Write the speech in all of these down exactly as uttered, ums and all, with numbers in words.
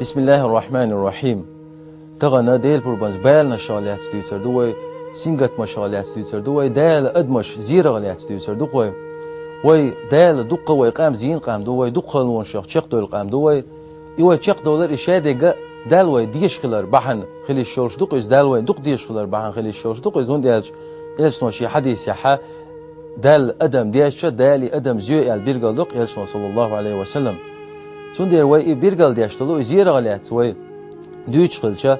بسم الله الرحمن الرحيم. Тахана Делан пурбанца баланашах лаьцна дуьйцур ду вай, сингаттамашах лаьцна дуьйцур ду вай, Дала адамаш зерах лаьцна дуьйцур ду вай. Вай Дала дукха вай къам зийна къам ду вай, дукха халонашах чекхдевлла къам ду вай. И вай чекхдовлар, и шадерг а Дала вай дезаш хилар бахьан хила йиш йолуш ду-кх иза, Дала вай дукха дезаш хилар бахьан хила йиш йолуш ду-кх иза, хӀунда аьлча Элчано шен хьадисехь Дала адам дезча, Дала и адам зоь аьлла билгалдоккху Элчано, саллаллаху Ӏалайхи ва саллам. Цундела вай и билгалдеш долу, и зерах лаьцна вай дуьйцуш хилча,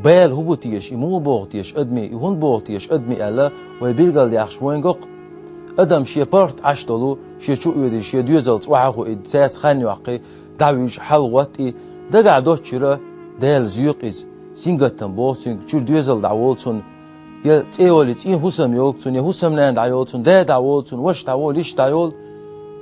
бала хӀун бу теша, и муха боху теша адамийн, и хӀунда боху теша адамийн аьлла, вай билгалдаьккхича вайна го-кх. Адам шен паргӀат Ӏаш долу, шен чу а оьдий, шен доьзалца охьа а хуий, цаьрца хан йоккхий, дӀавуьжу, хьалагӀоттий, дагахь доцчуьра Дала зоькъу иза, сингаттам боху цуьнга, чуьра доьзал дӀаволу цунна, я цӀе йолий, цӀийн хӀусам йогу цунна, я хӀусамнана дӀайолу цунна, да дӀаволу цунна, ваша дӀаволу, йиша дӀайолу.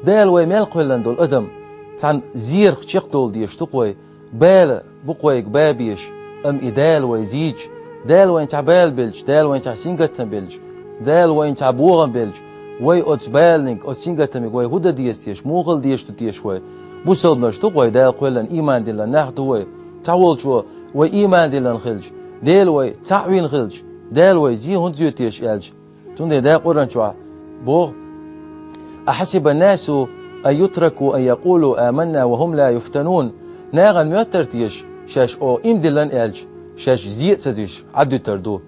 Дала вай мел кхоьллина долу адам цхьана зерах чекхдовла дезаш ду-кх вай. Бала бу-кх вайга бан безаш, амма и Дала вай зийча, Дала вайна цхьа бала белча, Дала вайна цхьа сингаттам белча, Дала вайна цхьа бохам белча, вай оцу баланиг, оцу сингаттамиг вай хӀун дан деза теша, муха хила дезаш ду теша вай? Бусалбанаш ду-кх вай, Дала кхоьллина, ийман диллина нах ду вай. Цхьаволчо вай ийман диллина хилча, Дела вай цхьаъ вина хилча, Дала вай зе хӀунда зоь теша аьлча, цундела Дала Къуръан чохь боху: «أحسب الناس أن يتركوا أن يقولوا آمنا وهم لا يفتنون». Нахана моьттура теша, шаьш оха ийман диллина аьлча, шаьш зе а ца дуьсуш, Ӏадуьтур ду?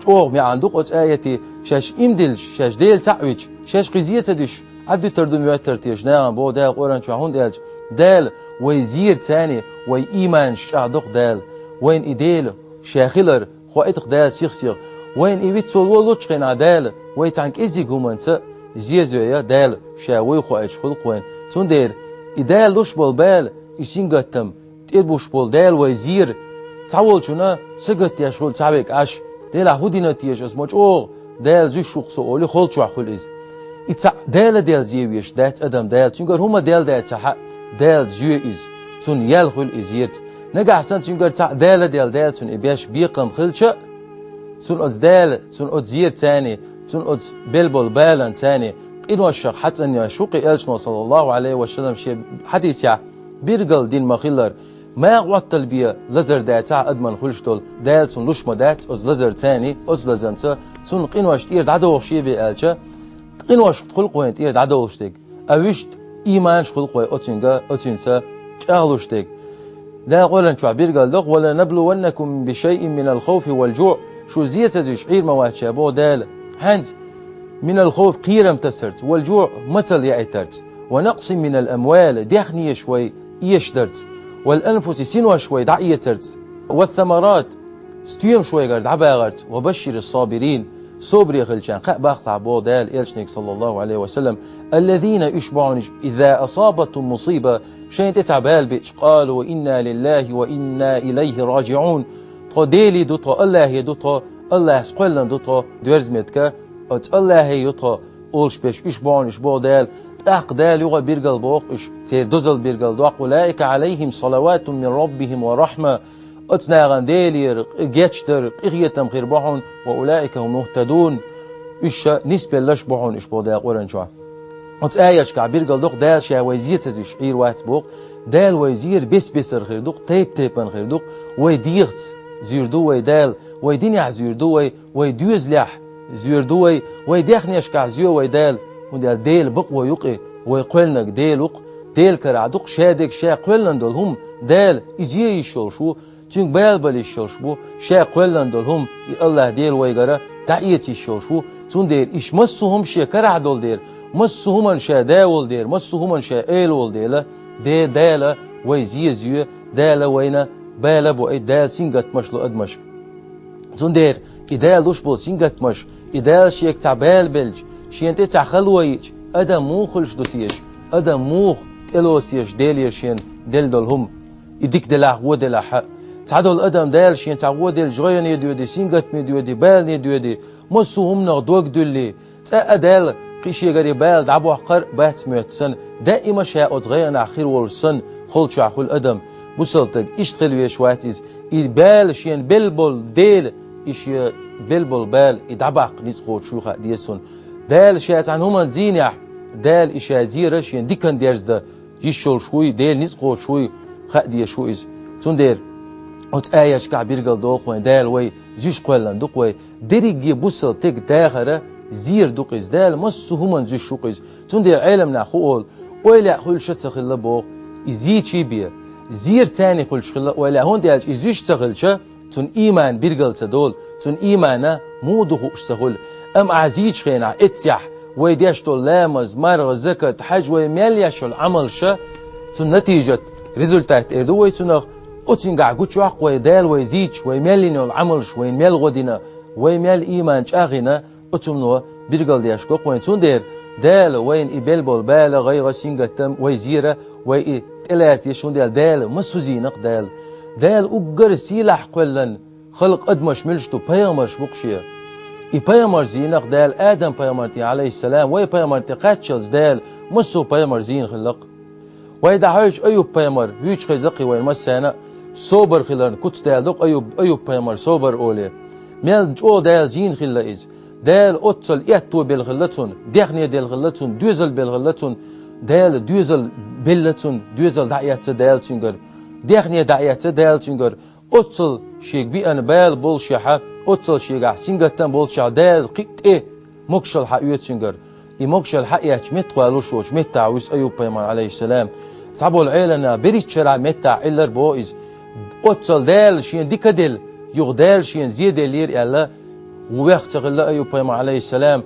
ЧӀогӀа маьӀна ду-кх оцу аятан, шаьш ийман диллича, шаьш Дела цхьаъ вича, шаьш кхин зе а ца дуьсуш, Ӏадуьтур ду моьттура теша нахана, боху Дала Къуръан чохь, хӀунда аьлча Дала вай зерца, вай ийманаш чӀагӀдо-кх Дала, вайна и Дела ша хилар хоуьйту-кх Дала сих-сиха. Вайна и вицволу воллучу хенахь Дала, вай цхьана кӀеззиг хӀуманца зе а зоьй Дала, ша вуй хоуьйтуш хуьлу-кх вайна. Цундела и Дала луш болу бала, и сингаттам, тӀебуш болу Дала вай зер, цхьаволчунна сагатдеш хуьлу цхьа верг Ӏаш, делахь хӀун дина теша аса, ма чӀогӀа Дала зуьйш ву-кх со олий, холчохь хуьлу иза. И цхьаъ Дала делла зе веш дац адам Дала, цуьнгара хӀума делла дац ца хаьа, Дала зоь иза, цунна ял хуьлу иза зерца. Нагахь санна цуьнгара цхьаъ Дала делла, Дала цунна и беш бекхам хилча а, цунна оцу Дала, цунна оцу зерца, цунна оцу белла болу баланца къиношах хьацӀанъеш ву-кх и Элчано, саллаллаху Ӏалайхи ва саллам, шен хьадисехь билгал дина ма-хиллара, Мах Ӏоттал бен лазар дацахь а адаман хуьлуш долу, Дала цунна луш ма дац оцу лазарца, оцу лазамца, цунна къинош тӀера дӀадохуш бен аьлча, къиношка хуьлу-кх вайна тӀера дӀадолуш дерг. А вуьшта ийманаш хуьлу-кх вай оцуьнга, оцуьнца чӀагӀлуш дерг. Дала Къуръан чохь билгалдо-кх: «ولنبلونكم بشيء من الخوف والجوع». Шу зе ца зуьйш Ӏийр ма вац ша, боху Дала. ХӀинца من الخوف, кхерам тасарца, والجوع, мацалла яийтарца, ونقص من الأموال, даьхнеш вай эшдарца, والأنفس, синош вай дӀаэцарца, والثمرات, стоьмаш вайгара дӀабагӀарца, وبشر الصابرين, собаре хиллачарна кхаъ баккхалахь, боху Дала Элчанега, саллаллаху Ӏалайхи ва саллам, الذين, уьш бу хьуна уьш, إذا أصابتهم مصيبة, шайна тӀе цхьа бала биъча, قالوا إنا لله وإنا إليه راجعون, тхо Делан ду тхо, Аллахьан ду тхо, Аллахьца кхоьллина ду тхо, доьрза меттиг, оцу Аллахьан ю тхо, олуш берш уьш бу хьуна уьш, боху Дала. ТӀаккха Дала юха билгал боху уьш, церан дозалла билгал доккху: «أولئك عليهم صلوات من ربهم ورحمة». Оцу нахана Делера гечдар, къинхетам хир бу хьуна, «وأولئك هم المهتدون». Уьш ша нисбелларш бу хьуна уьш, боху Дала Къуръан чохь. Оцу аяташкахь билгал доккху, Дала ша вай зе ца зуьйш Ӏийр вац боху. Дала вай зер бес-бесара хир ду-кх, тайп-тайпана хир ду-кх. Вай дегӀаца зуьйр ду вай Дала, вай динехь зуьйр ду вай, вай доьзалехь зуьйр ду вай, вай даьхнешкахь зоь вай Дала. ХӀунда аьлча Делан бакъо ю-кх и, вай кхоьллинарг Дела ву-кх, Делан карахь ду-кх шадерг, ша кхоьллина долу хӀума Дала, и зе йиш йолуш ву, цуьнга бала бала йиш йолуш бу, ша кхоьллина долу хӀума и Аллахь Дела вайгара дӀаэца йиш йолуш ву. Цундела иштта массо а хӀума шен карахь долу дела, массо а хӀуманна ша да волу дела, массо а хӀуманна ша эла волу дела, Де-, Дала вай зе зоь, Дала вайна бала а бойла, Дала сингаттамаш ло адамашка. Цундела и Дала луш болу сингаттамаш, и Дала шега цхьа бала белча, шена тӀе цхьа хало йиъча, адам муха хуьлуш ду теша, адам муха тӀелоцу теша Делера шена делла долу хӀума, и дика делахь, вон делахь а. Цхьадолу адам Дала шена цхьа вон делча, гӀайгӀане доьдий, сингаттаме доьдий, балане доьдий, массо а хӀуманах дог дуьллий, цкъа а Дала кхин шегара и бала дӀабоккхур а бац моьтту санна, даима ша оцу гӀайгӀанехь хир волуш санна, холчохь хуьлу адам. Бусалба стаг иштта хила везаш вац иза. И бала шена белла болу дела, и шен белла болу бала, и дӀабаккха ницкъ кхочуш вуй хаа деза цунна. Дала ша цхьана хӀуманна зийнехь, Дала и ша зер шена диканна дерзадан йиш йолуш вуй, Делан ницкъ кхочуш вуй хаа дезаш ву иза. Цундела оцу аяташкахь билгалдоху вайн, Дала вай зуьйш кхоьллина ду-кх вай. Дерриге бусалба стеган дахар зер ду-кх иза. Дала массо а хӀуманна зуьйш ву-кх иза. Цундела Ӏеламнаха хӀун олу, ойла хуьлуш а ца хилла боху, и зийчий бен, зер царна хуьлуш хилла ойла, хӀунда аьлча и зуьйш ца хилча, цуьнан ийман билгал ца долу, цуьнан иймана муха ду хууш ца хуьлу. Амма ахь зийчу хенахь эццехь вай деш долу ламаз, марха, закат, хьаж, вай мел еш йолу Ӏамалша, цуьнан натижат, результат эр ду вай цунах, оцуьнгахь гучуйоккху вай Дала вай зийча, вай мел йина йолу Ӏамалш, вайна мел гӀо дина, вай мел ийман чӀагӀйина, оцу хӀумано билгалдеш го-кх вайн. Цундела Дала вайна и белла болу бала, гӀайгӀа, сингаттам вай зера, вай и тӀелаца деза, хӀунда аьлча Дала массо а зийна-кх Дала. Дала уггар сийлахь кхоьллина халкъ адамаш муьлш ду, пайхамарш бу-кх шен. И пайхамарш зийна-кх Дала Адам-пайхамар тӀе, Ӏалайхиссалам, вай пайхамар тӀе кхаччалц Дала массо а пайхамар зийна хилла-кх. Вай дӀахьоьжучу Аюб-пайхамар, вуьйцуш хеза-кх и вайна массарна а, собар хиларна куц Дала ду-кх Аюб, Аюб-пайхамар собар олий. Мел чӀогӀа Дала зийна хилла иза. Дала оццул аьтто белла хилла цунна, дехне делла хилла цунна, доьзал белла хилла цунна, Дала доьзал белла цунна, доьзал дӀаэцна Дала цуьнгара, дехне дӀаэцна Дала цуьнгара, оццул шега биъна бала боллушехь, оццул шегахь сингаттам боллушехь, Дала кхин а тӀе могушалла хьаоьцу цуьнгара. И могушалла хьаэцча, меттахой луш волчу меттахь вуьсу Аюб-пайхамар, Ӏалайхиссалам. Цхьаболу Ӏеламнаха берхӀитта шарахь меттахь Ӏиллар боху иза. Оццул Дала шена дика делла, юха Дала шена зеделлера аьлла, вехна ца хилла Аюб-пайхамар, Ӏалайхиссалам,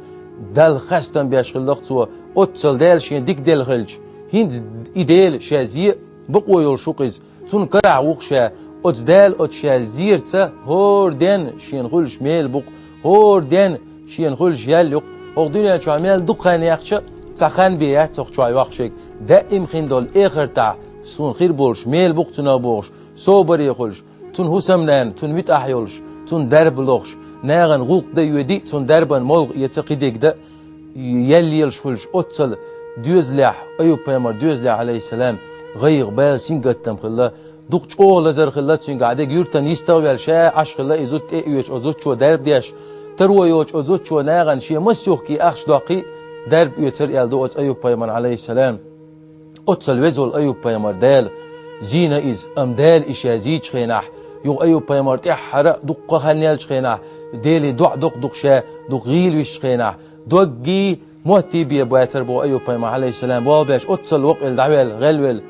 Далла хастам беш хилла-кх цо. Оццул Дала шена дика делла хилча, хӀинца и Дела ша зе а бакъо йолуш ву-кх иза. Цунна карахь ву-кх ша, оцу Дала оцу ша зерца хӀора денна шена хуьлуш мела бу-кх, хӀора денна шена хуьлуш ял ю-кх. ХӀокху дуьнен чохь мел дукха хан яьккхича а, цхьа хан бен яц хӀокху чохь йоккхуш ерг. Даим хин долу эхартахь суна хир болуш мела бу-кх цунах бохуш, собаре хуьлуш, цунна хӀусамнана, цунна муьтӀахь йолуш, цунна дарба лохуш, нахана гӀуллакх дан йоьдий а, цунна дарбан молха эца кхидерг дан а, ял лелаш хуьлуш, оццул доьзалехь, Аюб-пайхамар доьзалехь, Ӏалайхиссалам, гӀайгӀа, бала, сингаттам хилла, дукха чӀогӀа лазар хилла цуьнгахь, дерриг юьртан йистехь а ваьлла, ша Ӏаш хилла и зуда тӀе а оьцуш, оцу зудчо дарба деш, таро йоцуш оцу зудчо нахана шен маса юхкий ахча доккхий а дарба оьцура аьлла ду оцу Аюб-пайхамарна, Ӏалайхиссалам. Оццул веза волу Аюб-пайхамар Дала зийна иза, амма Дала и ша зийчу хенахь, юха Аюб-пайхамар тӀаьххьара а дуккха хан яьллачу хенахь, Деле доӀа доккху-дукха ша, дукха гӀийла висчу хенахь, доггий, моттий бен бацара боху Аюб-пайхамар, Ӏалайхиссалам, болх беш, оццул воккъавелла, дӀаваьлла, гӀелвелла,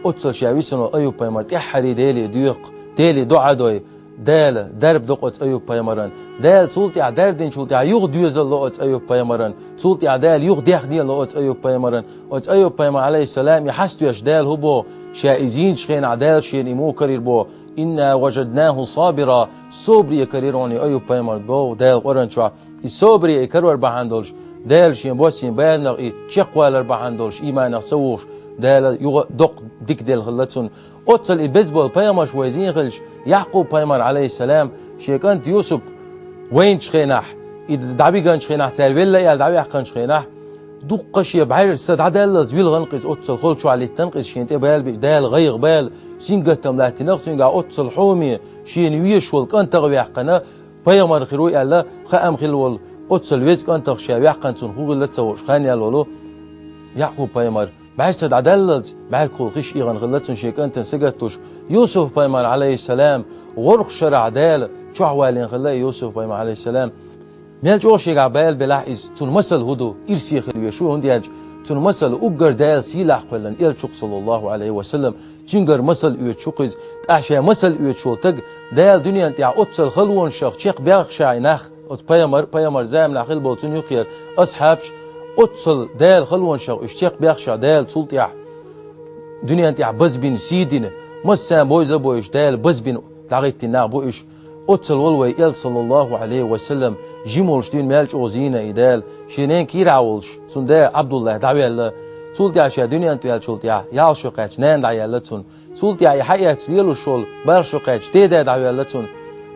оццул ша висина волу Аюб-пайхамар тӀаьххьарий Деле доьху, Деле доӀа дой. Дала дарба доккху оцу Аюб-пайхамаран. Дала цул тӀаьхьа дарба динчул тӀаьхьа юха доьзал ло оцу Аюб-пайхамаран. Цул тӀаьхьа Дала юха дехне ло оцу Аюб-пайхамаран. Оцу Аюб-пайхамар, Ӏалайхиссалам, и хьаставеш Дала хӀун боху, ша и зийначу хенахь Дала шена и муха карийра боху. «Инна важаднаху сабира», собаре карийра хьуна и Аюб-пайхамар боху Дала Къуръан чохь. И собаре и карор бахьана долуш, Дала шен боссийна баланах и чекхвалар бахьана долуш, ийманах ца вухуш, Дала юха доккха дика делла хилла цунна. Оццул и беза болу пайхамарш вай зийна хилча, Якъуб-пайхамар, Ӏалайхиссалам, шен кӀант Юсуп вайначу хенахь, и дӀабигначу хенахь, цара велла аьлла дӀаваьккханчу хенахь, дуккха шен бӀаьрса дӀадаллалц вилхина-кх иза, оццул хала чохь литтина-кх иза, шен тӀе бала биъча, Дала гӀайгӀа, бала, сингаттам латтийна-кх цуьнгахь, оццул хьоме, шена везаш волу кӀантах а ваьккхина, пайхамар хир ву аьлла, хаам хилла волу, оццул веза кӀантах ша ваьккхина, цунна хӀун хилла ца хууш, хан яьлла волу Якъуб-пайхамар. БӀаьрса дӀадаллалц, бӀаьргахула хиш эгӀана хилла цунна шен кӀантана сагатдеш. Юсуп-пайхамар, Ӏалайхиссалам, гӀоргӀа шарахь Дала чохь валийна хилла и Юсуп-пайхамар, Ӏалайхиссалам. Мел чӀогӀа шегахь бала белахь иза, цунна масал хӀун ду, ирсе хила везаш ву, хӀунда аьлча цунна масал уггар Дала сийлахь кхоьллина элча ву-кх, саллаллаху Ӏалайхи ва саллам, цуьнгара масал оьцуш ву-кх иза, тӀаккха ша масал оьцуш волу стаг, Дала дуьнен тӀехь оццул халонашах чекхбаьхна ша и нах, оцу пайхамар, пайхамар заманахь хилла болу цунна юххера асхьабаш, оццул Дала халонашах уьш чекхбаьхна ша, Дала цул тӀаьхьа дуьнен тӀехь базбина, сий дина, массарна бойза а бойуш, Дала базбина дӀахӀиттина нах бу уьш. Оццул волу вай элча, саллаллаху Ӏалайхи ва саллам, жима волуш дуьйна мел чӀогӀа зийна и Дала, шен ненан кийрахь волуш, цуьнан да Ӏабдуллахь дӀаваьлла. Цул тӀаьхьа ша дуьнен тӀе ваьллачул тӀаьхьа, ялх шо кхаьчча, нана дӀаелла цунна. Цул тӀаьхьа и хьаэцна лелаш волу, барх шо кхаьчча, деда дӀаваьлла цунна.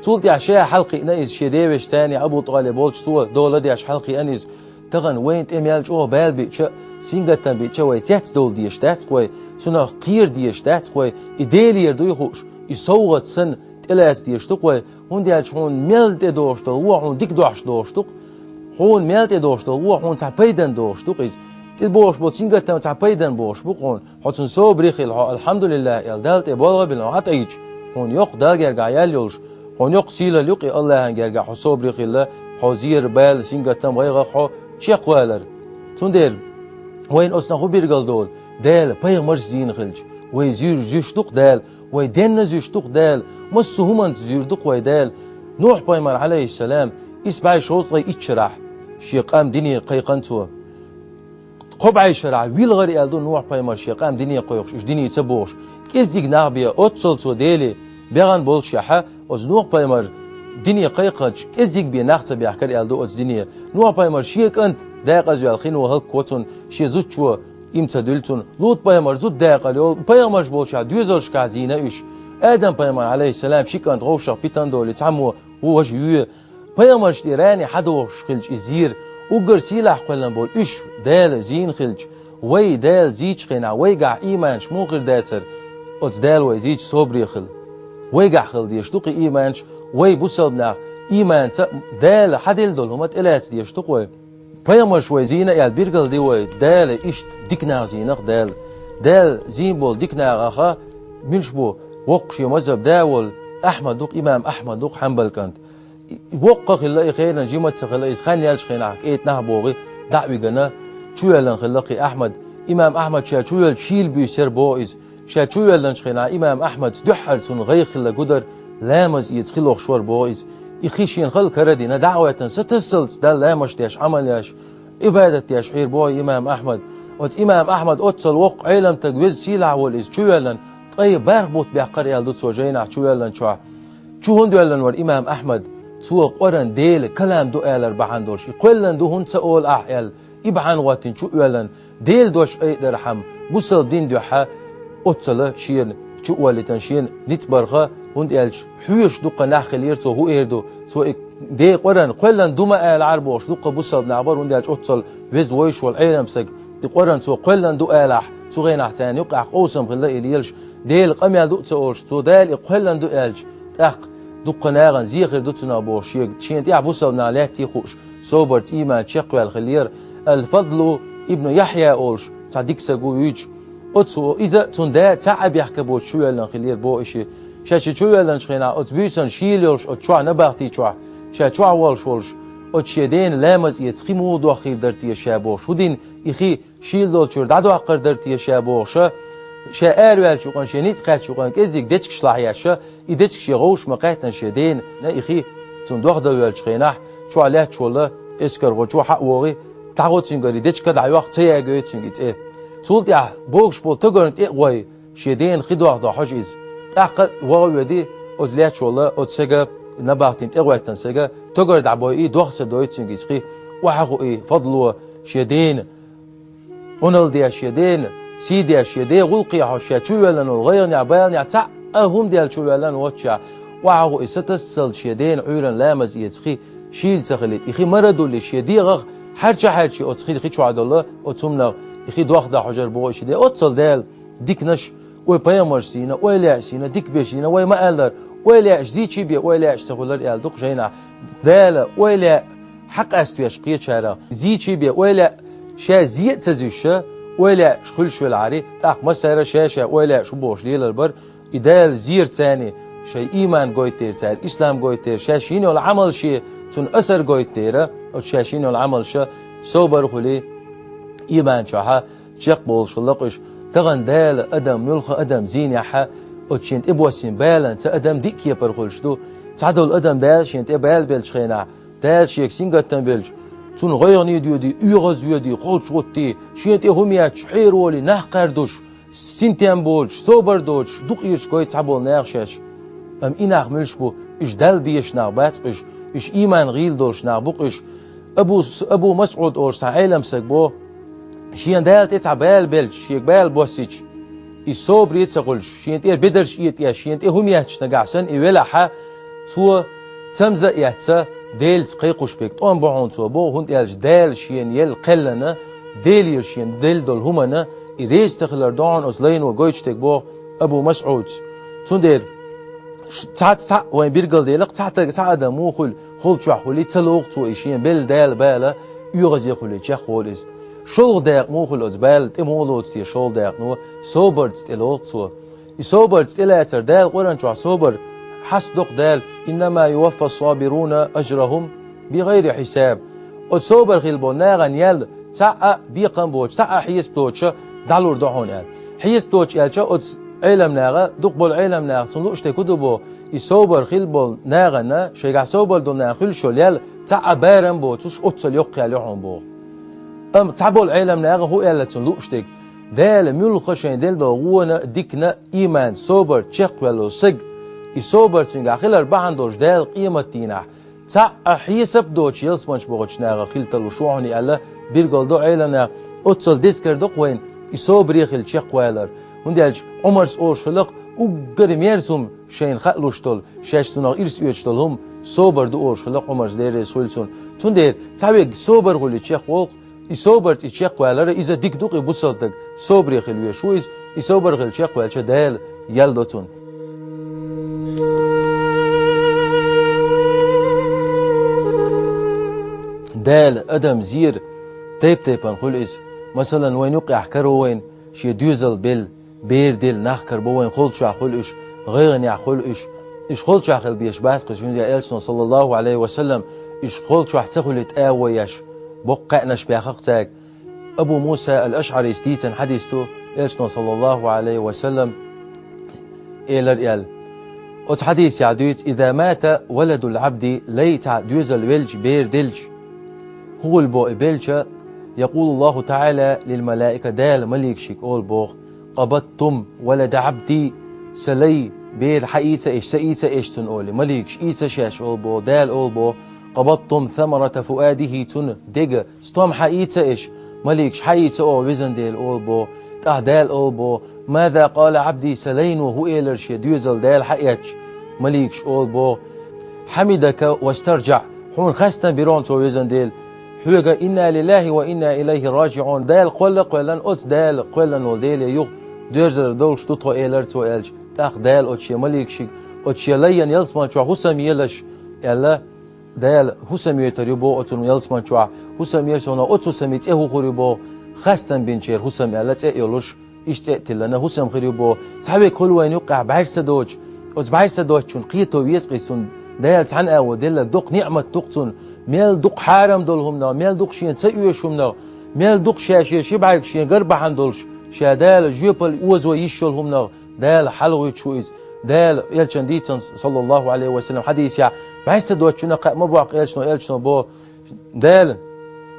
Цул тӀаьхьа ша хьалакхиъна иза шен девешца, Абу ТӀалиб волчу, цо дола деш хьалакхиъна иза. Тахана вайна тӀе мел чӀогӀа бала биъча а, сингаттам биъча а вай цецдовла дезаш дац-кх вай, цунах кхера дезаш дац-кх вай, и Делера дуй хууш, и совгӀат санна тӀелаца дезаш ду-кх вай, хӀунда аьлча хьуна мел тӀедогӀуш долу вон хьуна дика дохьуш догӀуш ду-кх, хьуна мел тӀедогӀуш долу вон хьуна цхьа пайдана догӀуш ду-кх иза. ТӀедогӀуш болу сингаттам цхьа пайдана богӀуш бу-кх хьуна. Хьо цунна собаре хила, хьо «Алхьамдулиллахь» аьлла, Далла тӀе болх а бина, хьо ӀатӀайча, хьуна йоккха Дала гергахь ял йолуш, хьуна йоккха сийлалла ю-кх и Аллахьан гергахь хьо собаре хилла, хьо зер, бала, сингаттам, гӀайгӀа хьо чекхвалар. Цундела вайна оцунах хӀун билгалдолу? Дала пайхамарш зийна хилча, вай зуьйр-, зуьйш ду-кх Дала, вай денна зуьйш ду-кх Дала, массо а хӀуманца зуьйр ду-кх вай Дала. Нухь-пайхамар, Ӏалайхиссалам, исс бӀе шовзткъе итт шарахь шен къам дине кхайкхина цо. Кхо бӀе шарахь вилгӀара аьлла ду Нухь-пайхамар шен къам дине кхойкхуш, уьш дине ца богӀуш. КӀеззиг нах бен, оццул цо Деле бегӀана боллушехь, оцу Нухь-пайхамар дине кхайкхинчу кӀеззиг бен нах ца баьхкира аьлла ду оцу дине. Нухь-пайхамар шен кӀант декъаза ваьлла хино хӀаллакво цунна, шен зудчо ийман ца дуьллу цунна. Лут-пайхамар зуда декъала йолу, пайхамарш болчохь доьзалшкахь зийна уьш. Адам-пайхамар, Ӏалайхиссалам, ши кӀант вовшах питана долий, цхьаммо ву важа вуьйцу. Пайхамаршна тӀе рани хьадохуш хилча и зер, уггар сийлахь кхоьллина болу уьш Дала зийна хилча, вай Дала зийчу хенахь вайгахь ийманаш муха хир дацара? Оцу Дала вай зийча собаре хила. Вайгахь хила дезаш ду-кх и ийманаш, вай бусалба нах ийманца а Дала хьаделла долу хӀума тӀелаца дезаш ду-кх вай. Пайхамарш вай зийна аьлла билгалди вай, Дала иштта дика нах зийна-кх Дала. Дала зийна болу дика нахах муьлш бу? Воккха шен мазхӀаб да а волу Ахьмад ву-кх, имам Ахьмад ву-кх, Хьанбал кӀант. Воккха хилла и, хенан жима ца хилла иза, хан яьллачу хенахь кӀеда нах богӀий, дӀа а вигина, чувоьллина хилла-кх и Ахьмад. Имам Ахьмад ша чувоьллича шийла буьйсура боху иза. Ша чувоьллинчу хенахь имам Ахьмадца дуьххьара цунна гӀайгӀа хилла гу дара, ламаз эца хи лохуш вара боху иза. И хи шена хала кара а дина, дӀа а гӀоьттина, сатассалц Далла ламазаш деш, Ӏамал еш, Ӏибадат деш хьийра боху имам Ахьмад. Оцу имам Ахьмад оццул воккха Ӏеламстаг, веза сийлахь волу иза, чувоьллина, ткъе барх бутт баьккхира аьлла ду цо жайнахь чувоьллинчохь. Чу хӀунда воьллина вара имам Ахьмад? Цо Къуръан Делан калам ду алар бахьана долуш, и кхоьллина ду хӀунда ца олу ахь аьлла, и бахьана гӀоттина чу а воьллина, Делан дош айдархьама, бусалба дин дуьхьа оццул шена чу а воллийтина, шена ницкъ барх, хӀунда аьлча хьоьжуш дуккха нах хиллера цо, хӀун эр ду, цо и Делан Къуръан кхоьллина ду ма алахьара бохуш дуккха бусалба нах бара, хӀунда аьлча оццул веза вовзаш волу Ӏеламстаг и Къуръан цо кхоьллина ду алахь, цу хенахь царна юккъехь къовсам хилла и лелаш, Делан къамел ду а ца олуш, цо Дала и кхоьллина ду аьлча, тӀаккха дуккха нахана зе хир ду цунах бохуш, шега, шена тӀехь бусалба нах лаьттий хууш, собарца, ийманца чекхваьлла хиллера. Ал-Фадлу ибн Яхьъя олуш цхьа дика стаг ву вуьйцуш. Оцу иза а, цуьнан да а цхьаъ а бехке боцуш чувоьллина хиллера боху и ши. Ша ши чувоьллинчу хенахь оцу буьйсанна шийла йолуш оцу чохь, набахти чохь, ша чохь волуш волуш, оцу шен дена ламаз эца хи муха дохийла дара те ша бохуш, хӀун дина и хи шийла долчуьра дӀадоккхур дара те ша бохуша, ша араваьллачу юкъана, шен ницкъ кхаьччу юкъана кӀеззиг дечигаш лахьеш, и дечигаш шен гӀовшах ма кхаьчна шен дена, и хи цунна дохдала воьллачу хенахь, чохь лаьтташ волу эскархочо хьа а вогӀий, дӀагӀо цуьнгара и дечиг, дӀайоккху, ца ягайой цуьнга и цӀе. Цул тӀаьхьа богуш болу тогарна тӀе а гӀой, шен дена хи дохдо хьожа иза. ТӀаккха а ваха а воьдий, оцу лаьтташ волу оцу стага, набахтина тӀегӀоьттина стага, тогар дӀабойий, дох а ца дой цуьнга иза хи. Охьа а хуий Фадло шен дена, Ӏуналла деш шен дена, сий деш шен ден гӀуллакхе хьожуш, ша чувоьллина волу гӀайгӀанехь, баланехь, цхьаъ а хӀума даьлла чувоьллина воццушехь, охьа а хуий сатассалц шен дена Ӏуьйранна ламаз эца хи шийла ца хилийта. И хи мара а дуллий, шен дегӀах хьаьрча-хьаьрчий оцу хи, хи чохь долу оцу хӀуманах и хи дохдо хьожура боху и шен ден. Оццул Дала диканаш, вай пайхамарш зийна, вай лаьаш зийна, дика беш зийна, вай ма-аллара, вай лаьаш зийчий бен, вай лаьаш ца хуьлура аьлла ду-кх жайнахь. Дала вай лаьа хьакъаставеш кхечарах, зийчий бен, вай лаьа ша зе а ца зуьйша, вай лаьаш хуьлуш велахьарий, тӀаккха массара а ша-ша вай лаьаш хӀун бохуш лелар бара, и Дала зерцарний шайн ийман гойтера цара, ислам гойтера, шаьш йина йолу Ӏамал шен цунна асар гойтера, оцу шаьш йина йолу Ӏамалша собар а хуьлий, ийман чохьа чекхболуш хилла-кх уьш. Тахана Дала адам, муьлхха адам зийнехьа, оцу шен тӀебоссийна баланца адам диъ кепара хуьлуш ду. Цхьадолу адам Дала шен тӀе бала беллачу хенахь, Дала шега сингаттам белча, цунна гӀайгӀане доьдий, оьгӀаз воьдий, кхолчу гӀуттий, шен тӀе хӀума етташ хьераволий, нах кхаьрдуш, синтем боцуш, собар доцуш, дукъ ирча гой цхьаболу наха шаьш. Амма и нах муьлш бу? Уьш Далла безаш нах бац уьш, уьш ийман гӀийла долуш нах бу-кх уьш. Абу, Абу МасӀуд олуш цхьа Ӏеламстаг боху, шена Дала тӀе цхьа бала белча, шега бала боссича, и собаре а ца хуьлуш, шена тӀера бедарш а этӀеш, шена тӀе хӀума етташ нагахь санна и велахьа, цо цамза а эцна, Делаца кхайкхуш берг тӀом бу хьуна цо боху, хӀунда аьлча Дала шена елла кхеллана, Делера шена делла долу хӀуманна и реза ца хилар ду хьуна оцу лайно гойтуш дерг боху Абу МасӀудас. Цундела ш-, цхьацца цхьаъ вайн билгалдела-кх, цхьа таг, цхьа адам муха хуьлу, холчохь хуьлий, ца лоху цо и шена белла Дала бала, оьгӀазе хуьлий, чекхволу иза. ШолгӀа дакъа муха хуьлу оцу бала, тӀе муха лоцу те шолгӀа дакъано, собарца тӀелоху цо. И собарца тӀелацар, Дала Къуръан чохь собар хьастадо-кх Дала: «Иннама юваффас-сабируна ажрахум бигайри хьисаб». Оцу собар хилла болу нахана ял цхьа а бекхам боцуш, цхьа а хьесап доцуш дӀалур ду хьуна аьлла. Хьесап доцуш аьлча, оцу Ӏеламнаха, дукха болу Ӏеламнаха цунна лууш дерг хӀун ду боху, и собар хилла болу нахана, шайгахь собар долу нахана хуьлуш йолу ял цхьа а барам боцуш, оццул йоккха ял ю хьуна боху. Амма цхьаболу Ӏеламнаха хӀун аьлла цунна лууш дерг? Дала муьлхха шайн делла долу гӀона а, диканна а, ийман, собар чекхваьлла стаг, и собар цуьнгахь хилар бахьана долуш Дала къематдийнахь цхьа а хьесап доцуш ялсаманчу бохучу нахах хила тарлуш ву хьуна аьлла, билгалдо Ӏеламнаха. Оццул деза карадо-кх вайна и собаре хилла чекхвалар. ХӀунда аьлча Ӏумарс олуш хилла-кх, уггар мерза хӀума шайна хаалуш долу, шаьш цунах ирс оьцуш долу хӀума собар ду олуш хилла-кх Ӏумарс, Дела реза хуьлда цунна. Цундела цхьаверг собар хуьлий чекхволу-кх, и собарца и чекхвалар, иза дика ду-кх, и бусалба стаг собаре хила везаш ву иза, и собар хилла чекхваьлча Дала ял до цунна. Дала адам зер тайп-тайпана хуьлу иза. Масалан, вайна юккъехь каро вайна шен доьзал белла, бер делла нах карабо вайна, холчохь хуьлу уьш, гӀайгӀанехь хуьлу уьш. Уьш холчохь хила безаш бац-кх уьш, хӀунда аьлча Элчано, саллаллаху Ӏалайхи ва саллам, уьш холчохь ца хуьлийта агӀо еш, боккха кхаьънаш баьхна-кх цаьрга. Абу Муса ал-АшӀарис дийцина хьадис ду, Элчано, саллаллаху Ӏалайхи ва саллам, элира аьлла. Оцу хьадисехь дуьйцу: «Иза мата валадул Ӏабди», лай цхьа доьзал велча, бер делча, хӀун хуьлу боху и белча, якъулуллаху таӀала лил малаика, Дала маликашка олу боху: «Къабадтум валада Ӏабди», сан лай бер хьаийца аш, сан ийца аш цунна олий. Маликаш ийца аш олу боху, Дала олу боху: «Къабадтум самарата фуадихи», цунна дега стом хьаийца аш, маликаш хьаийца оха, везан Дела, олу боху. ТӀаккха Дала олу боху: «Маза къала Ӏабди», сан лайно хӀун элира шен доьзал Дала хьаэцча, маликаш олу боху: «Хьамидака вастарджаӀ», хьуна хастам бира хьуна цо, везан Дела. Хьоьга «Инна лиллахи ва инна илайхи раджиӀун», Дала кхолла а кхоьллина, оцу Дала кхоьллина волу Деле юха доьрзур долуш ду тхо, элира цо аьлча, тӀаккха Дала оцу шен маликашка, оцу шен лайна ялсамани чохь хӀусам елаш аьлла, Дала хӀусам йойтур ю боху оцунна ялсамани чохь, хӀусам еш хьуна, оцу хӀусаман цӀе хӀун хир ю боху, хастам бинчеран хӀусам аьлла цӀе а йолуш, иштта цӀе а тиллина, хӀусам хир ю боху. Цхьаверг хуьлу вайна юккъехь бӀаьрса доцуш, оцу бӀаьрса доцучунна кхето веза-кх иза, цунна Дала цхьана агӀо делла доккха ниӀмат ду-кх цунна, мел дукха хьарам долу хӀуманах, мел дукха шена ца оьшу хӀуманах, мел дукха ша шен ши бӀаьрг шен гар бахьана долуш, ша Дала жоьпалла озо йиш йолу хӀуманах, Дала хьалагӀуьттуш ву иза. Дала, Элчано дийцина, саллаллаху Ӏалайхи ва саллам, хьадисехь, бӀаьрса доцучунна кхаъ ма боккху Элчано, Элчано боху, Дала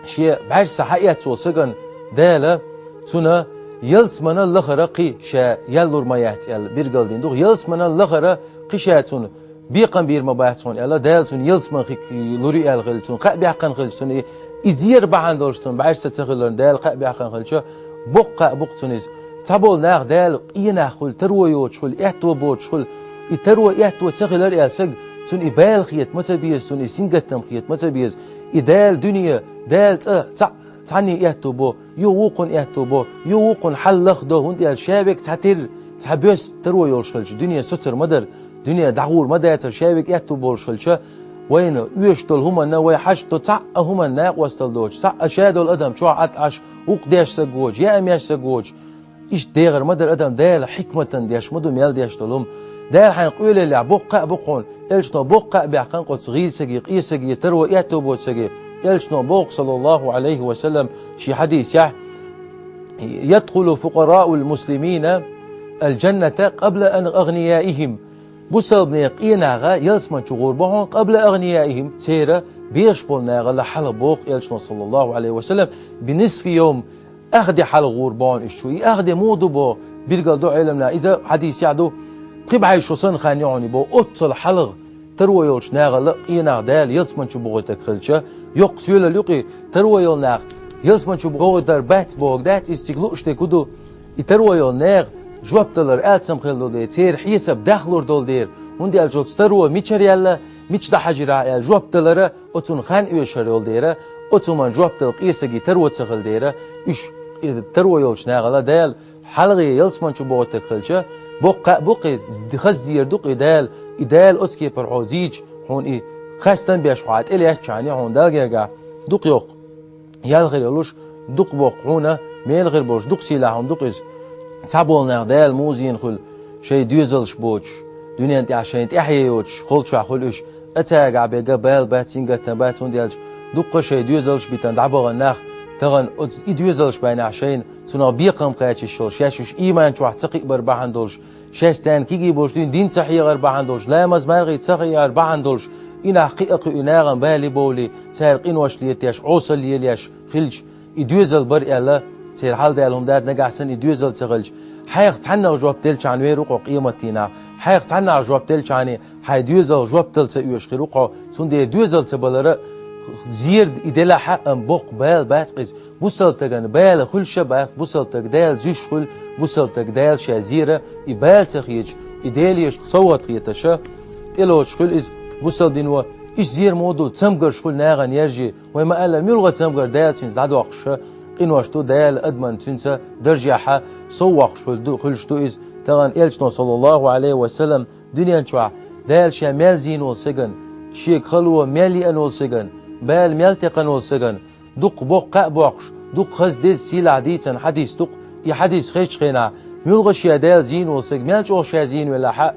шен бӀаьрса хьаэцна волу сагана, Дала цунна ялсаманал лахара кхин ша ял лур ма яц аьлла билгалдина ду-кх. Ялсаманал лахара кхин ша цунна бекхам бийр ма бац хьуна аьлла, Дала цунна ялсамани хи-, лур ю аьлла хилча, цунна кхаъ баьккхина хилча, цунна и, и зер бахьана долуш цунна бӀаьрса ца хиларна Дала кхаъ баьккхина хилча, боккха кхаъ бу-кх цунна иза. Цхьаболу нах Дала къен нах хуьлу, таро йоцуш хуьлу, аьтто боцуш хуьлу. И таро, аьтто ца хилар аьлла саг, цунна и бала хета ма ца беза, цунна и сингаттам хета ма ца беза. И Дала дуьне, Дала цӀа, цхьа, цхьанне аьтто бо, юха вукхунна аьтто бо, юха вукхунна хьал лахдо, хӀунда аьлча ша верг цхьатерра, цхьа боьсса таро йолуш хилча, дуьне соцур ма дара, дуьне дӀагӀур ма дацара, ша верг аьтто болуш хилча, вайна оьшуш долу хӀуманна вай хьашт до цхьа а хӀуманна накъосталла доцуш, цхьа а ша долу адам чохь Ӏад Ӏаш, вукху деш саг воцуш, яа меш саг воцуш, иштта дехар ма дара адам, Дала хьикматан деш ма ду мел деш долу хӀума. Дала хьайна къоьллинехь боккха кхаъ бу-кх хьуна, Элчано боккха кхаъ баьккхина-кх оцу гӀийла саге, къен саге, таро аьтто боцу саге. Элчано боху, саллаллаху Ӏалайхи ва саллам, шен хьадисехь: «Ядхулу фукъараул муслимина аль-джанната къабла ан агънияихим». Бусалбанийн къен нах ялсамани чу гӀур бу хьуна, къабла агънияихим, церан бехаш болу нахала хьалха, боху Элчано, саллаллаху Ӏалайхи ва саллам, бинисфи йовм, ах де хьалха гӀур бу хьуна уьш чу. И ах де муха ду боху, билгалдо Ӏеламнаха, иза хьадисехь ду, пхи бӀе шо санна хан ю хьуна и боху, оццул хьалха таро йолчу нахала къен нах Дала ялсамани чу бохуьйтург хилча, йоккха соьлалла ю-кх и, таро йолу нах ялсамани чу бохуьйтур бац бохург дац, иза цига лууш дерг хӀун ду? И таро йолу нехан жоп далар алсам хилла долу дела, церан хьесап дахлур долу дела, хӀунда аьлча оцу таро мичара яьлла, мича дӀахьажийра аьлла жоп далара, оцунна хан оьшуш йолу дела, оцу хӀуманна жоп дала къен саге таро ца хилла дела, уьш, и таро йолчу нахала Дала хьалхе ялсамани чу бохуьйтург хилча, боккха кхаъ бу-кх и, хаза зер ду-кх и Дала, и Дала оцу кепара хьо зийча, хьуна и хастам беш хьо тӀелаьцча хьуна, хьуна Далла гергахь дукха йоккха ял хир йолуш, дукха боккха хьуна, мела хир болуш, дукха сийлахь хӀума ду-кх иза. Цхьаболу нах Дала музийна хуьлу, шайн доьзалш боцуш, дуьнен тӀехь шайна тӀаьхье йоцуш, холчохь хуьлу уьш, а цаьргахь берг бала бац, сингаттам бац, хӀунда аьлча дуккха шайн доьзалш битина дӀабахана нах, тахана оцу и доьзалш бинехь шайна, цунах бекхам кхачийш йолуш, шаьш уьш ийман чохь ца кхиабар бахьана долуш, шаьш царна кегий болуш дуьйна дин ца хьехар бахьана долуш, ламаз мархий ца хьехар бахьана долуш, и нах кхиа а кхуьу нахана бале а бовлий, цара къинош летош, Ӏесалла лелош хилча, и доьзал бара аьлла, церан хьал-дела хӀума дац, нагахь санна и доьзал ца хилча, хьайх цхьаннах жоп делчхьана вер ву-кх хьо къематдийнахь, хьайх цхьаннах жоп делчхьана хьайн доьзалх жоп дала ца оьшуш хир ву-кх хьо, цундела доьзал ца балар а зер ду и делахь а, амма боккха бала бац-кх иза. Бусалба стагана бала хуьлуш а бац, бусалба стаг Дала зуьйш хуьлу, бусалба стаг Дала ша зер а, и бала ца хеташ, и Делера совгӀат хеташ а, тӀелоцуш хуьлу иза бусалба дино, иштта зер ма ду, цамгарш хуьлу нахана яржий, вай ма-аллара, муьлхха цамгар Дала цуьнца дӀадоккхуш а, къинош ду Дала адамна цуьнца даржехь а, сов воккхуш хуьлу ду, хуьлуш ду иза. Тахана Элчано, саллаллаху Ӏалайхи ва саллам, дуьнен чохь Дала ша мел зийна волу стагана, шега хало мел еана волу стагана, бала мел текхна волу стагана, дукха боккха кхаъ боккхуш, дукха хаза, деза, сийлахь дийцина хьадис ду-кх, и хьадис хезчу хенахь, муьлхха ша Дала зийна волу стаг, мел чӀогӀа ша зийна велахь а,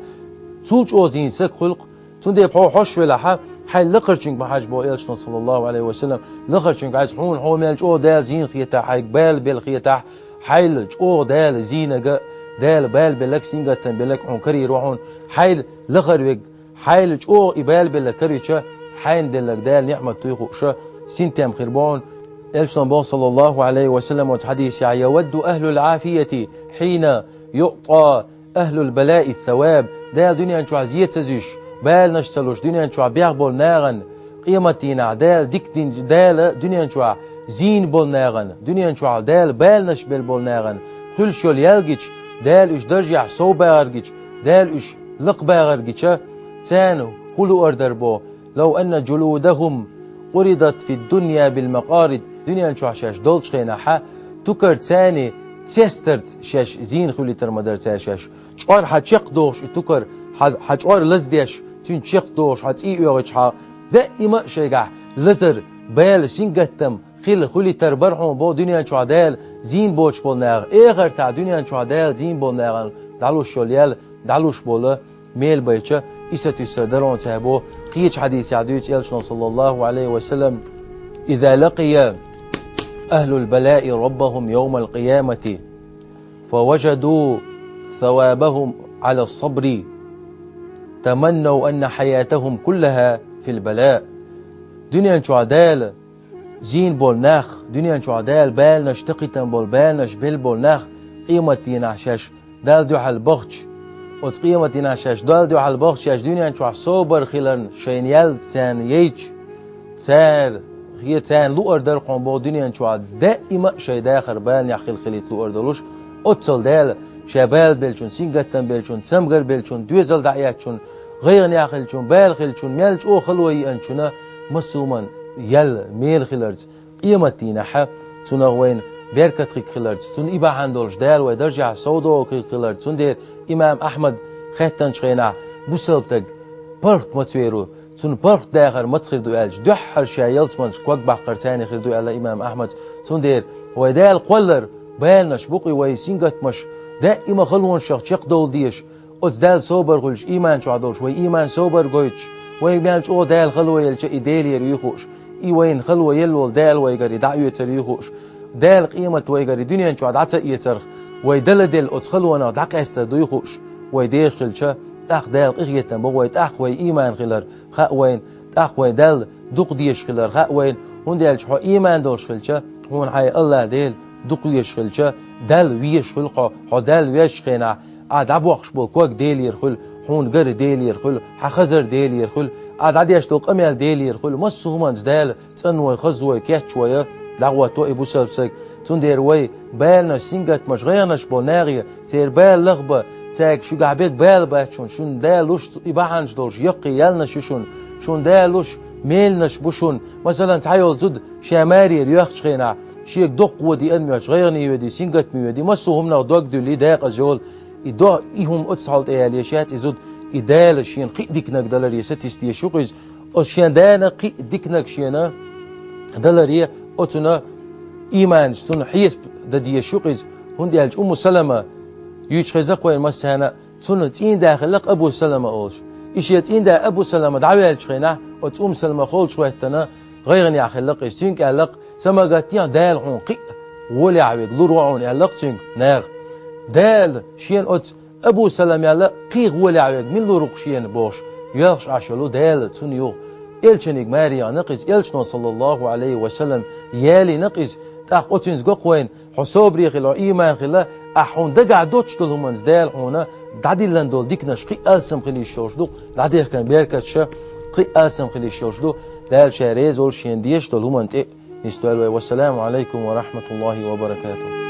цул чӀогӀа зийна стаг хуьлу-кх, цундела хьо хьош велахь а, хьайн лакхарчуьнга ма хьажа боху Элчано, саллаллаху Ӏалайхи ва саллам, лакхарчуьнга хьажа, хьуна хьо мел чӀогӀа Дала зийна хетахь, хьайга бала белла хетахь, хьайл чӀогӀа Дала зийнарг а, Дала бала белларг а, сингаттам белларг а хьуна карийр ву хьуна, хьайл лахара верг, хьайл чӀогӀа и бала белларг карийча, хьайна делларг Дала ниӀмат дуй хууш а, синтем хир бу хьуна. Элчано боху, саллаллаху Ӏалайхи ва саллам, оцу хьадисехь: «يود أهل العافية حين يعطى أهل البلاء الثواب». Дала дуьнен чохь зен ца зуьйш, баланаш ца луш, дуьнен чохь бехна болу нахана къематдийнахь Дала дика динчу, Дала дуьнен чохь зийна болу нахана, дуьнен чохь Дала баланаш белла болу нахана хуьлуш йолу ял гича, Дала уьш даржехь сов бахар гича, Дала уьш лакха бахар гича, царна хӀун луъар дара боху: «لو أن جلودهم عرضت في الدنيا بالمقاريض». Дуьнен чохь шаьш долчу хенахь а, тукар царна цестарца шаьш зийна хуьлуьйтур ма дара цара шаьш. ЧӀор хьан чекхдохуш и тукар, хьан, хьан чӀор лаздеш, цуьнан чекхдохуш хьан цӀий оьгӀуьйтуш хьан, даима а шайгахь лазар, бала, сингаттам хила хуьлуьйтур бара хьуна боху дуьнен чохь Дала зийна боцуш болу наха, эхартахь дуьнен чохь Дала зийна болу нахана дӀалуш йолу ял, дӀалуш болу мел байча, и сатуьйсур дара хьуна цара боху. Кхечу хьадисехь дуьйцу Элчано, саллаллаху Ӏалайхи ва саллам: «إذا لقي أهل البلاء ربهم يوم القيامة فوجدوا ثوابهم على الصبر تمنوا أن حياتهم كلها في البلاء». Дуьнен чохь Дала зийна болу нах, дуьнен чохь Дала баланаш, такхийтина болу баланаш белла болу нах, къематдийнахь шаьш Далла дуьхьал бахча, оцу къематдийнахь шаьш Далла дуьхьал бахча, шаьш дуьнен чохь собар хиларна шайна ял царна яйча, цара, хе, царна луъар дара хьуна боху дуьнен чохь даима а шайн дахар баланехь хила хилийта луъар долуш, оццул Дала ша бала беллачун, сингаттам беллачун, цамгар беллачун, доьзал дӀаэцначун, гӀайгӀанехь хиллачун, бала хиллачун, мел чӀогӀа хало еанчунна массо а хӀуманна ял мела хиларца, къематдийнахь а цунах вайна беркат хиг хиларца, цунна и бахьана долуш Дала вай даржехь сов догӀу хиг хиларца. Цундела имам Ахьмад хаьттанчу хенахь, бусалба стаг паргӀат маца вер ву, цунна паргӀат дахар маца хир ду аьлча, дуьххьара ша ялсаманчу ког баккхар царна хир ду аьлла имам Ахьмада. Цундела вай Дала кхоллар баланаш бу-кх и, вай сингаттамаш даима халонашах чекхдовла дезаш, оцу Далла собар хуьлуш, ийман чохь долуш, вай ийман собар гойтуш, вай мел чӀогӀа Дала хало елча, и Делера юй хууш, и вайна хало елла волу Дала вайгара и дӀаоьцур юй хууш, Дала къемат вайгара и дуьнен чохь дӀа ца эцарх, вай Дала делла оцу халонах дӀакъаьстар дуй хууш, вай дезаш хилча, тӀаккха Дала къинхетам бо вай, тӀаккха вай ийман хилар хаьа вайна, тӀаккха вай Далла дукха дезаш хилар хаьа вайна, хӀунда аьлча хьо ийман долуш хилча, хьуна хьайн АллахӀ Дела дукха везаш хилча, Далла везаш хуьлу хьо, хьо Далла везачу хенахь, ахь дӀабоккхуш болу ког Делера хуьлу, хьуна гар Делера хуьлу, хьан хазар Делера хуьлу, ахь дӀадеш долу къамел Делера хуьлу, массо а хӀуманца Дала цӀанвой, хазавой, кечвой а дӀагӀотто и бусалба стаг. Цундела вай баланаш, сингаттамаш, гӀайгӀанаш болу нахе, церан бала лахбан, цаьрга шуьгахь берг бала бац шуна, шуна Дала луш и бахьанаш долуш яккхий ялнаш ю шуна, шуна Дала луш меланаш бу шуна. Масалан, цхьайолу зуда ша марера йоьхчу хенахь, шега доккха вон диъна моьттуш, гӀайгӀане воьдий, сингаттаме воьдий, массо а хӀуманах дог дуьллий, декъаза йолу, и до, и хӀума оццу хьолтӀе ялийша яц и зуда, и Дала шена кхин а диканиг даларе сатийса дезаш ю-кх иза. Оцу шен дена кхин а диканиг шена даларе, оцунна ийманаш цунна хьесап дан дезаш ю-кх иза. ХӀунда аьлча Умму Салама юьйцуш хеза-кх вайна массарна а, Цунна цӀийнда хилла-кх Абу Салама олуш. И шен цӀийнда Абу Салама дӀаваьллачу хенахь, оцу Умму Салама холчу хӀоьттина, гӀайгӀанехь хилла-кх иза. Цуьнга аьлла-кх: «Сан ма гатдехьа, Дала хьуна кхин а гӀолехь верг лур ву хьуна», — аьлла-кх цуьнга наха. Дала шена оцу Абу Саламел кхин а гӀолехь верг мила лур ву-кх шена бохуш, йоьлхуш Ӏаш йолу Дала цунна юха элчаниг маре яхна-кх иза, элчано, саллаллаху Ӏалайхи ва саллам, ялийна-кх иза. ТӀаккха оцуьнца го-кх вайна: хьо собаре хила, хьо ийман хила, ахь хьуна дагахь доцуш долу хӀуманца Дала хьуна дӀадиллина долу диканаш кхин а алсам хила йиш йолуш ду, дӀадехкина беркаташ кхин а алсам хила йиш йолуш ду. Дала Ша реза волуш шена дезаш долу хӀуманна тӀе а нисдойла вай. Вассаламу Ӏалайкум ва рахьматуллахи ва баракатух.